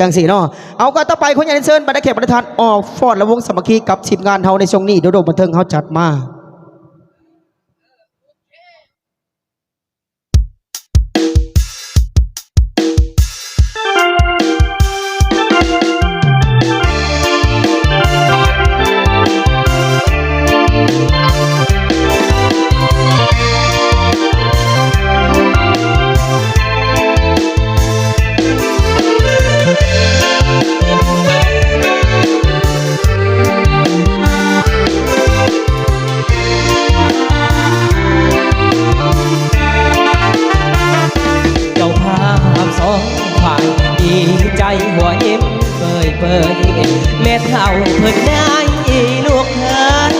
ຈັ່ງຊີ້ເນາະ. ເອົາ ກໍຕໍ່ໄປ ຂໍຮຽນເຊີນບັນດາແຂກບັນດາທ່ານ ອອກຟ້ອນລຳວົງສາມັກຄີກັບທີມງານເຮົາໃນຊ່ວງນີ້ ໂດໂດບັນເທີງເຮົາຈັດມາ. ເຈົ້າພາບສອງຝ່າຍດີໃຈຫົວຍິ້ມເປີຍໆ ແມ່ເຖົ້າເພິ່ນໄດ້ລູກເຂີຍ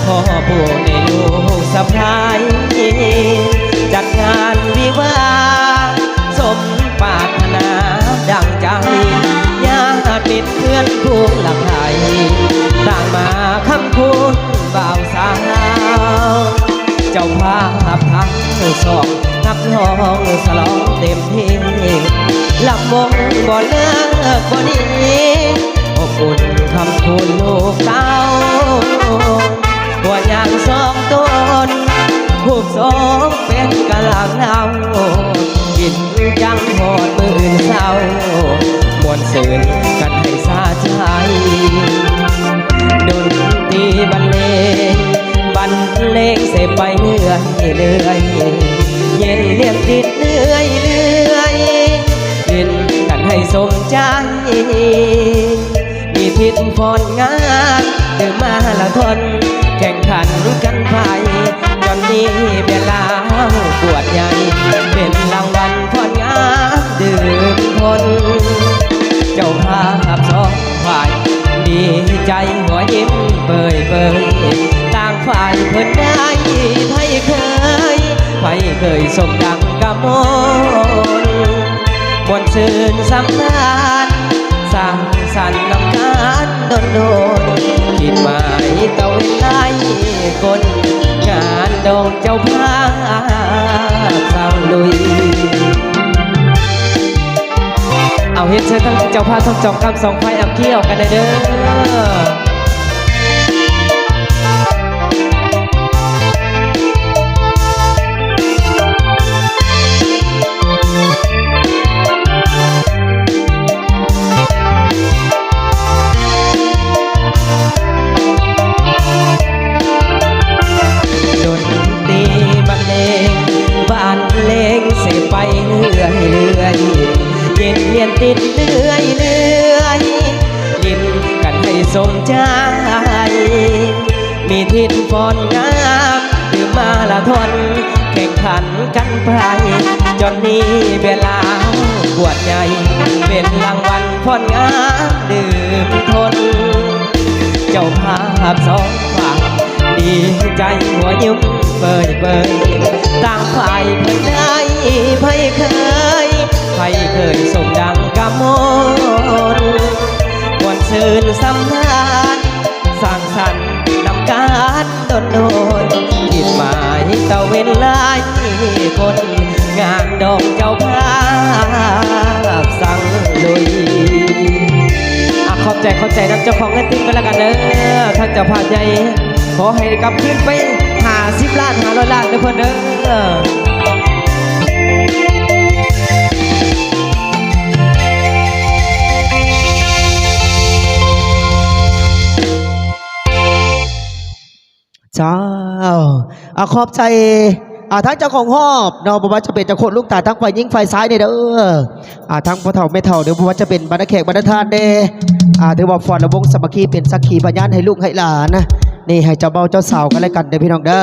ພໍ່ຜູ້ໄດ້ລູກສະໃພ້ ຈັດງານວິວາ ສົມປາດຖະໜາດັ່ງໃຈ ຍາດມິດເພື່ອນຝູງຫຼັກໃຜ ຕ່າງມາຄ້ຳຄູນບ່າວສາວ ເຈົ້າພາບທັງສອງ ຮັບຮອງສະຫຼອງເຕັມທີ່ ລຳວົງບໍ່ເລີກບໍ່ໜີ ອົບອຸ່ນຄ້ຳຄູນລູກເຕົ້າ ຫົວຍາງສອງຕົນ ຮູບຊົງເປັນກະລາງເນົ່າ ກິນຈັ່ງຮອດມື້ອື່ນເຊົ້າ ມ່ວນຊື່ນກັນໃຫ້ສະໃຈ ດົນຕີບັນເລງ ບັນເລງເສບໄປເລື້ອຍໆ ເຢັນລຽນຕິດເລື້ອຍໆ ຫຼິ້ນກັນໃຫ້ສົມໃຈ ມີທິດຟ້ອນງາມ ດື່ມມາລາທອນ ແຂ່ງຂັນກັນໄປ ຈອນມີເວລາກວດໃຫຍ່ ເປັນລາງວັນຟ້ອນງາມດື່ມພົນ ເຈົ້າພາບສອງຝ່າຍ ດີໃຈຫົວຍິ້ມເປີຍໆ ຕ່າງຝ່າຍເພິ່ນໄດ້ ໃຜເຄີຍ ໃຜເຄີຍສົມດັ່ງກະມົນ ມ່ວນຊື່ນສຳລານ ສັງສັນນຳກັນດົນໆ ຄິດໝາຍຕາເວັນຫຼາຍຄົນ ງານດອງເຈົ້າພາບສັງລຸຍ ເອົາ ເຮັດເຊີນທັງເຈົ້າພາບທັງສອງກ້ຳສອງຝ່າຍ ເອົາ ຄີອອກກັນແດ່ເດີ. ດົນຕີບັນເລງ ບັນເລງເສບໄປເລື້ອຍໆ ເຢັນວຽນຕິດເລື້ອຍໆ ຫຼິ້ນກັນໃຫ້ສົມໃຈ ມີທິດຟ້ອນງາມ ດື່ມມາລາທອນ ແຂ່ງຂັນກັນໄປ ຈອນມີເວລາກວດໃຫຍ່ ເປັນລາງວັນຟ້ອນງາມດື່ມທົນ ເຈົ້າພາບສອງຝ່າຍ ດີໃຈຫົວຍິ້ມເປີຍໆ ຕ່າງຝ່າຍເພິ່ນໄດ້ ໃຜເຄີຍ ໃຜເຄີຍສົມດັ່ງກະມົນ ມ່ວນຊື່ນສຳລານ ສັງສັນນຳກັນດົນໆ ຄິດໝາຍຕາເວັນຫຼາຍຄົນ ງານດອງເຈົ້າພາບສັງລຸຍ ອາ ຂອບໃຈ ຂອບໃຈນຳເຈົ້າຂອງເງິນຕິບກັນລະກັນເດີ ທາງເຈົ້າພາບໃຫຍ່ ຂໍໃຫ້ກັບຄືນໄປຫ້າສິບລ້ານ ຫ້າຮ້ອຍລ້ານເດີເພິ່ນເດີ. ເຈົ້າ ອາ ຂອບໃຈ ອາ ທາງເຈົ້າຂອງຮອບເນາະ ບໍ່ວ່າຈະເປັນເຈົ້າໂຄດລຸງຕາ ທັງຝ່າຍຍິງຝ່າຍຊາຍນີ້ເດີ ອາ ທັງພໍ່ເຖົ້າແມ່ເຖົ້າເດີ ບໍ່ວ່າຈະເປັນບັນດາແຂກບັນດາທ່ານເດ້ ອາ ຖືວ່າຟ້ອນລຳວົງສາມັກຄີ ເປັນສັກຂີພະຍານໃຫ້ລູກໃຫ້ຫຼານ ນີ້ ໃຫ້ເຈົ້າບ່າວເຈົ້າສາວກັນແລະກັນເດີພີ່ນ້ອງເດີ.